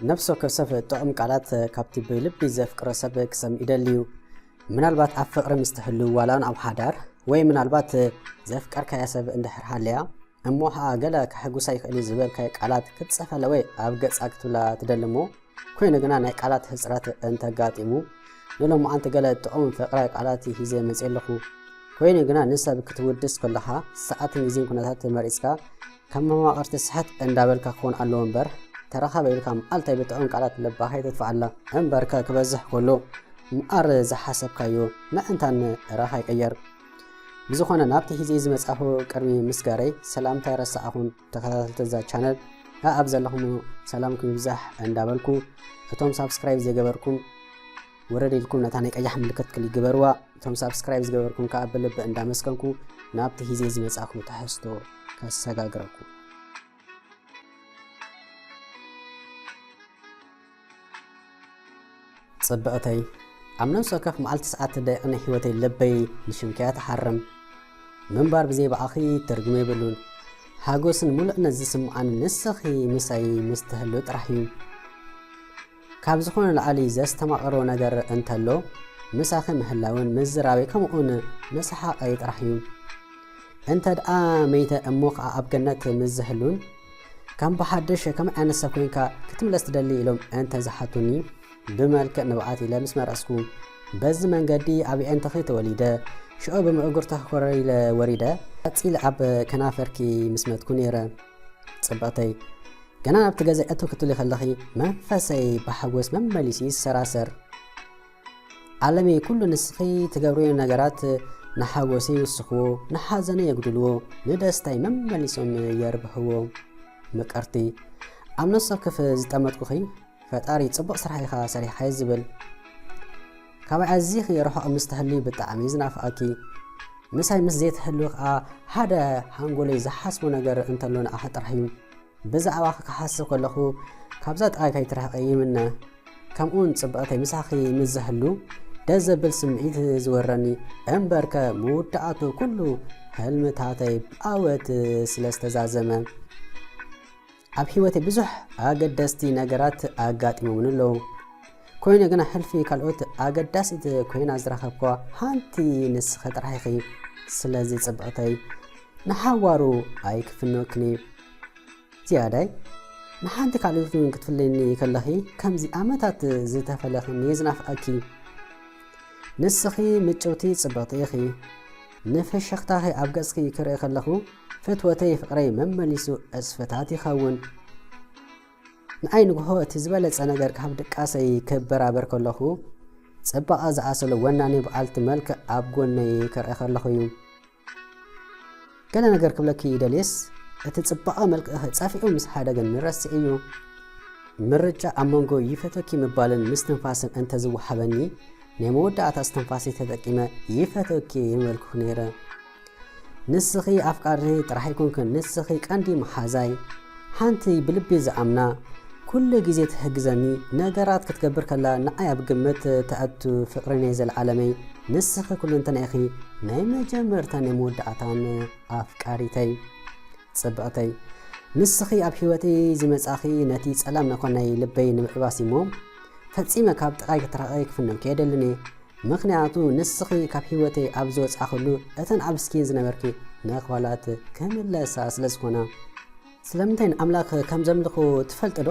ነፍሲ ወከፍ ሰብ ጥዑም ቃላት ካብቲ ብልቢ ዘፍቅሮ ሰብ ክሰምዕ ይደሊ እዩ። ምናልባት ኣብ ፍቕሪ ምስ ትህሉ፣ ዋላ እውን ኣብ ሓዳር፣ ወይ ምናልባት ዘፍቀርካያ ሰብ እንድሕር ሃለያ፣ እሞ ኸዓ ገለ ከሐጉሳ ይኽእል እዩ ዝበልካዮ ቃላት ክትጽፈላ ወይ ኣብ ገጻ ክትብላ ትደሊ እሞ፣ ኮይኑ ግና ናይ ቃላት ሕጽረት እንተጋጢሙ፣ ንሎማዓንቲ ገለ ጥዑም ፍቕራዊ ቃላት ሒዘ መጺአ ኣለኹ። ኮይኑ ግና ንሰብ ክትውድስ ከለኻ ሰዓትን ግዜን ኩነታት መሪጽካ ካብ መማቕርቲ ስሕት እንዳበልካ ክኾን ኣለዎ እምበር፣ ተረኻበ ኢልካ መዓልታይ ብጥዑም ቃላት ልባ ከይተድፍኣላ። እምበርከ ክበዝሕ ከሎ መኣር ዝሓሰብካዮ ምእንታን ራኻ ይቅየር። ብዝኾነ ናብቲ ሒዘ ዝመጻኹ ቅድሚ ምስጋረይ ሰላምታ ኣይረሳዕኹን ተኸታተልቲ እዛ ቻነል ኣብ ዘለኹም ሰላምኩም ይብዛሕ እንዳበልኩ እቶም ሳብስክራይብ ዘይገበርኩም ውረድ ኢልኩም ነታ ናይ ቀያሕ ምልክት ክሊክ ግበርዋ። እቶም ሳብስክራይብ ዝገበርኩም ከዓ ብልቢ እንዳመስገንኩ ናብቲ ሒዘ ዝመጻኹ ትሕዝቶ ከሰጋግረኩም። ጽብቕተይ፣ ኣብ ነፍሲ ወከፍ መዓልቲ ሰዓት ደቂቕ ናይ ህይወተይ ልበይ ንሽምከያ ትሓርም። ምንባር ብዘይ ብኣኺ ትርጉም የብሉን። ሓጎስን ምሉእነት ዝስምዓኒ ንስኺ ምሳይ ምስ ትህሉ ጥራሕ እዩ። ካብ ዝኾነ ንላዕሊ ዘስተማቕሮ ነገር እንተሎ፣ ምሳኺ ምህላውን ምዝራበይ ከምኡውን ምስሓቐይ ጥራሕ እዩ። እንተ ደኣ መይተ እሞ ኸዓ ኣብ ገነት ምስ ዝህሉን፣ ከም ብሓድሽ ከመይ ዓይነት ሰብ ኮይንካ ክትምለስ ትደሊ ኢሎም እንተ ዝሓቱኒ፣ ብመልክዕ ንብዓት ኢለ ምስ መረጽኩ፣ በዚ መንገዲ ኣብ የዕንትኺ ተወሊደ፣ ሽዑ ብምእጉርትኺ ኮረር ኢለ ወሪደ፣ ቀጺለ ኣብ ከናፈርኪ ምስ መትኩ ነይረ። ጽብቕተይ፣ ገና ናብቲ ገዛ እትው ክትብሊ ከለኺ፣ መንፈሰይ ብሓጎስ መመሊሱ ይሰራሰር። ዓለመይ ኩሉ ንስኺ ትገብርዮ ነገራት ንሓጎሰይ ይውስኽዎ፣ ንሓዘነይ የጉድልዎ፣ ንደስታይ መመሊሶም የርብሕዎ። ምቅርቲ፣ ኣብ ነፍሲ ወከፍ ዝጠመትኩኺ፣ ፈጣሪ ጽቡቕ ስራሕ ኢኻ ሰሪሕካዮ ዝብል። ካባይ ኣዚኺ ርሑቕ ምስ ትህልዊ ብጣዕሚ ዝናፍቐኪ። ምሳይ ምስ ዘይትህልዊ ከኣ ሓደ ሓንጎለይ ዝሓስቦ ነገር እንተሎ ንኣኺ ጥራሕ እዩ። ብዛዕባኺ ክሓስብ ከለኹ ካብዛ ጥቓይ ከይትርሕቒ ይምነ። ከምኡውን ጽብቕተይ ምሳኺ ምስ ዝህሉ ደስ ዘብል ስምዒት ዝወረኒ። እምበርከ መወዳእቱ ኩሉ ህልምታተይ ብዓወት ስለ ዝተዛዘመ። ኣብ ህይወተይ ብዙሕ ኣገደስቲ ነገራት ኣጋጢሞምኒ ኣለዉ። ኮይኑ ግና ሕልፊ ካልኦት ኣገዳሲት ኮይና ዝረኸብክዋ ሓንቲ ንስኺ ጥራሕ ኢኺ። ስለዚ ጽብቕተይ ንሓዋሩ ኣይክፍንወክን እየ። ዝያዳይ ንሓንቲ ካልኦት እውን ክትፍለኒ ከለኺ ከምዚ ኣመታት ዝተፈለኽኒ ዝናፍቐኪ። ንስኺ ምጭውቲ ጽብቕቲ ኢኺ። ንፍሽኽታኺ ኣብ ገጽኪ ክርኢ ከለኹ ፍትወተይ ፍቕረይ መመሊሱ ዕጽፍታት ይኸውን። ንኣይ ንግሆ እቲ ዝበለጸ ነገር ካብ ድቃሰይ ክበራበር ከለኹ ጽባቐ ዝኣሰሎ ወናኒ በዓልቲ መልክዕ ኣብ ጎነይ ክርኢ ከለኹ እዩ። ገለ ነገር ክብለኪ ይደልየስ፣ እቲ ጽባቐ መልክዕኺ ጸፊዑ ምስ ሓደገኒ ረሲዐዮ። ምርጫ ኣብ መንጎ ይፈተኪ ምባልን ምስትንፋስን እንተዝወሃበኒ፣ ናይ መወዳእታ እስትንፋሰይ ተጠቂመ ይፈተኪ ምበልኩኺ ነይረ። ንስኺ ኣፍቃሪ ጥራሕ ኣይኮንክን፣ ንስኺ ቀንዲ መሓዛይ፣ ሓንቲ ብልቢ ዝኣምና፣ ኩሉ ግዜ ትሕግዘኒ፣ ነገራት ክትገብር ከላ ንዓይ ኣብ ግምት ተእቱ ፍቕሪ ናይ ዘለዓለመይ፣ ንስኺ ኩለንተናይ ኢኺ፣ ናይ መጀመርታን ናይ መወዳእታን ኣፍቃሪተይ። ጽብቕተይ፣ ንስኺ ኣብ ህይወተይ ዝመጻኺ ነቲ ጸላም ነኾናይ ልበይ ንምዕባስ እሞ፣ ፈጺመ ካብ ጥቓይ ክትርሕቒ ክፍንወኪ ኣይደልን እየ። ምኽንያቱ ንስኺ ካብ ህይወተይ ኣብ ዝወጻእኽሉ እተን ኣብ ስኪን ዝነበርኪ ነዃላት ክምለሳ ስለ ዝኾና። ስለምንታይ ንኣምላኽ ከም ዘምልኹ ትፈልጢ ዶ?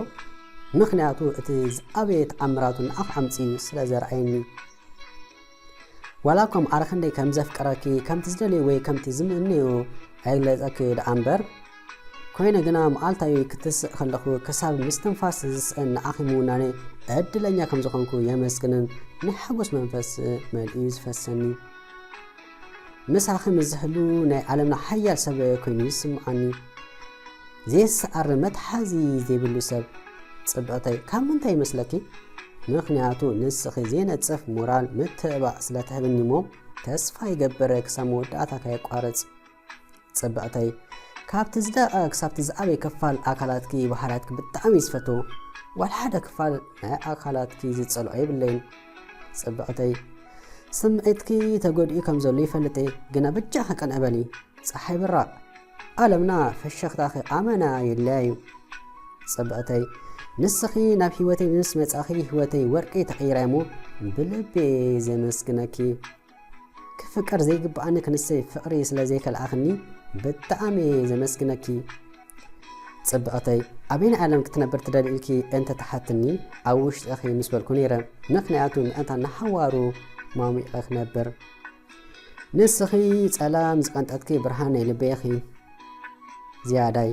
ምኽንያቱ እቲ ዝዓበየ ተኣምራቱ ንኣኺ ኣምጺኡ ስለ ዘርኣየኒ። ዋላ እኳ ማዕረ ክንደይ ከም ዘፍቅረኪ፣ ከምቲ ዝደልዮ ወይ ከምቲ ዝምእንዮ ኣይግለጸኪ ደኣ እምበር፣ ኮይነ ግና መዓልታዊ ክትስእ ከለኹ ክሳብ ምስትንፋስ ዝስእን ንኣኺ ምውናነይ ዕድለኛ ከም ዝኾንኩ የመስግንን ናይ ሓጎስ መንፈስ መሊኡ ዝፈሰኒ። ምሳኺ ምስ ዝህሉ ናይ ዓለምና ሓያል ሰብ ኮይኑ ይስምዓኒ። ዘይሰዓር መትሓዚ ዘይብሉ ሰብ። ጽብቕተይ፣ ካብ ምንታይ ይመስለኪ? ምኽንያቱ ንስኺ ዘይነጽፍ ሞራል ምትብባዕ ስለ ትህብኒ እሞ ተስፋ ይገብር ክሳብ መወዳእታ ከየቋርጽ። ጽብቕተይ፣ ካብቲ ዝደቐ ክሳብቲ ዝዓበየ ክፋል ኣካላትኪ ባህርያትኪ ብጣዕሚ ዝፈትዎ። ዋላ ሓደ ክፋል ናይ ኣካላትኪ ዝጸልኦ የብለይን። ጽብቕተይ፣ ስምዒትኪ ተጎዲኡ ከም ዘሎ ይፈልጥ እየ፣ ግና በጃኺ ቅንዕ በሊ። ጸሓይ ብራቕ፣ ዓለምና ፍሽኽታኺ ኣመና የድልያ እዩ። ጽብቕተይ፣ ንስኺ ናብ ህይወተይ ምስ መጻኺ ህይወተይ ወርቂ ተቐይራ እሞ ብልቤ ዘመስግነኪ። ክፍቀር ዘይግብኣኒ ክንሰይ ፍቕሪ ስለ ዘይከልኣኽኒ ብጣዕሚ እየ ዘመስግነኪ። ጽብቕተይ፣ ኣበይን ዓለም ክትነብር ትደሊ ኢልኪ እንተ ተሓትኒ ኣብ ውሽጥኺ ምስ በልኩ ነይረ። ምኽንያቱ ምእንታ ንሓዋሩ ማሚቐ ክነብር። ንስኺ ጸላም ዝቐንጠትኪ ብርሃን ናይ ልበይ ኢኺ። ዝያዳይ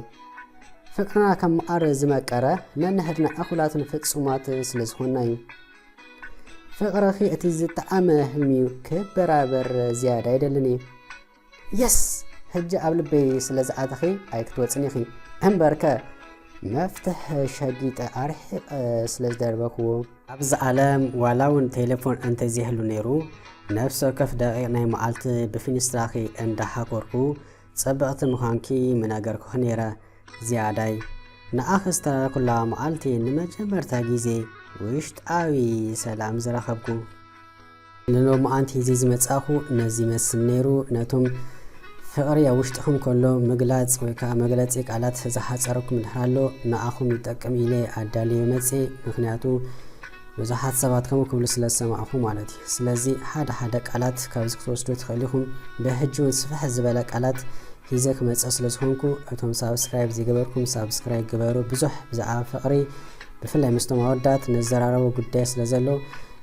ፍቅርና ከም መዓር ዝመቀረ ነንሕድና እኹላትን ፍጹማት ስለ ዝኾንና እዩ። ፍቅርኺ እቲ ዝጠዓመ ህልሚ እዩ ክበራበር ዝያዳ ይደልን እዩ። የስ! ሕጂ ኣብ ልበይ ስለ ዝኣተኺ ኣይክትወጽን ኢኺ። እምበርከ መፍትሕ ሸጊጠ ኣርሒቐ ስለ ዝደርበክዎ። ኣብዚ ዓለም ዋላ እውን ቴሌፎን እንተዘይህሉ ነይሩ፣ ነፍሲ ወከፍ ደቂቕ ናይ መዓልቲ ብፊኒስትራኺ እንዳሓኮርኩ ጽብቕቲ ምዃንኪ ምነገርኩኺ ነይረ። ዝያዳይ ንኣኺ ዝተረኣኹላ መዓልቲ ንመጀመርታ ግዜ ውሽጣዊ ሰላም ዝረኸብኩ። ንሎማዓንቲ ሒዘ ዝመጻኹ ነዚ ይመስል ነይሩ። ነቶም ፍቕሪ ኣብ ውሽጥኹም ከሎ ምግላጽ ወይ ከዓ መግለጺ ቃላት ዝሓጸረኩም እንድሕር ኣሎ፣ ንኣኹም ይጠቅም ኢለ ኣዳልየ መጽየ። ምኽንያቱ ብዙሓት ሰባት ከምኡ ክብሉ ስለ ዝሰማዕኹ ማለት እዩ። ስለዚ ሓደ ሓደ ቃላት ካብዚ ክትወስዱ ትኽእሉ ኢኹም። ብሕጂ እውን ስፍሕ ዝበለ ቃላት ሒዘ ክመጽእ ስለ ዝኾንኩ፣ እቶም ሳብስክራይብ ዘይገበርኩም ሳብስክራይብ ግበሩ። ብዙሕ ብዛዕባ ፍቕሪ ብፍላይ ምስቶም ኣወዳት ንዘራረቦ ጉዳይ ስለ ዘሎ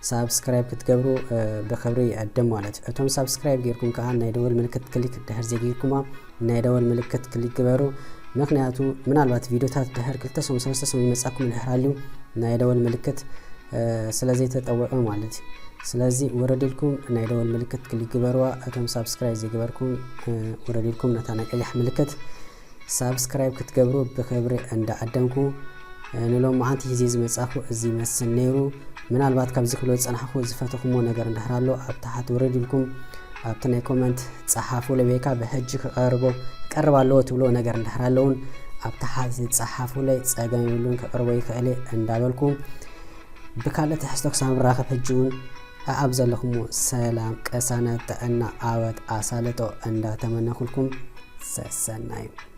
ሳብስክራይብ ክትገብሩ፣ እ፣ ብኽብሪ ይዕድም ማለት እዩ። እቶም ሳብስክራይብ ጌርኩም ከዓ ናይ ደወል ምልክት ክሊክ እንድሕር ዘይጌርኩማ ናይ ደወል ምልክት ክሊክ ግበሩ። ምኽንያቱ ምናልባት ቪዲዮታት ድሕር ክልተ ሰሙን ሰለስተ ሰሙን ይመጻኩም እንድሕር ሃልዩ ናይ ደወል ምልክት፣ እ፣ ስለ ዘይተጠውዑ ማለት እዩ። ስለዚ ወረድ ኢልኩም ናይ ደወል ምልክት ክሊክ ግበርዋ። እቶም ሳብስክራይብ ዘይገበርኩም፣ እ፣ ወረድ ኢልኩም ነታ ናይ ቀያሕ ምልክት ሳብስክራይብ ክትገብሩ ብኽብሪ እንዳዓደምኩ፣ እ፣ ንሎማዓንቲ ሒዘ ዝመጻኹ እዚ ይመስል ነይሩ። ምናልባት ካብዚ ክብሎ ዝጸናሕኩ ዝፈተኹሞ ነገር እንድሕር ኣሎ ኣብ ታሕቲ ውርድ ኢልኩም ኣብቲ ናይ ኮመንት ጸሓፉለይ ወይ ከዓ ብሕጂ ክቐርቦ፣ ክቀርብ ኣለዎ ትብልዎ ነገር እንድሕር ኣሎ እውን ኣብ ታሕቲ ጸሓፉለይ፣ ጸገም የብሉን ክቐርቦ ይኽእል እየ እንዳበልኩ ብካልእ ትሕዝቶ ክሳብ ንራኸብ ሕጂ እውን ኣኣብ ዘለኹሞ ሰላም፣ ቅሳነት፣ ጥዕና፣ ዓወት፣ ኣሳልጦ እንዳተመነኹልኩም ሰሰናዩ።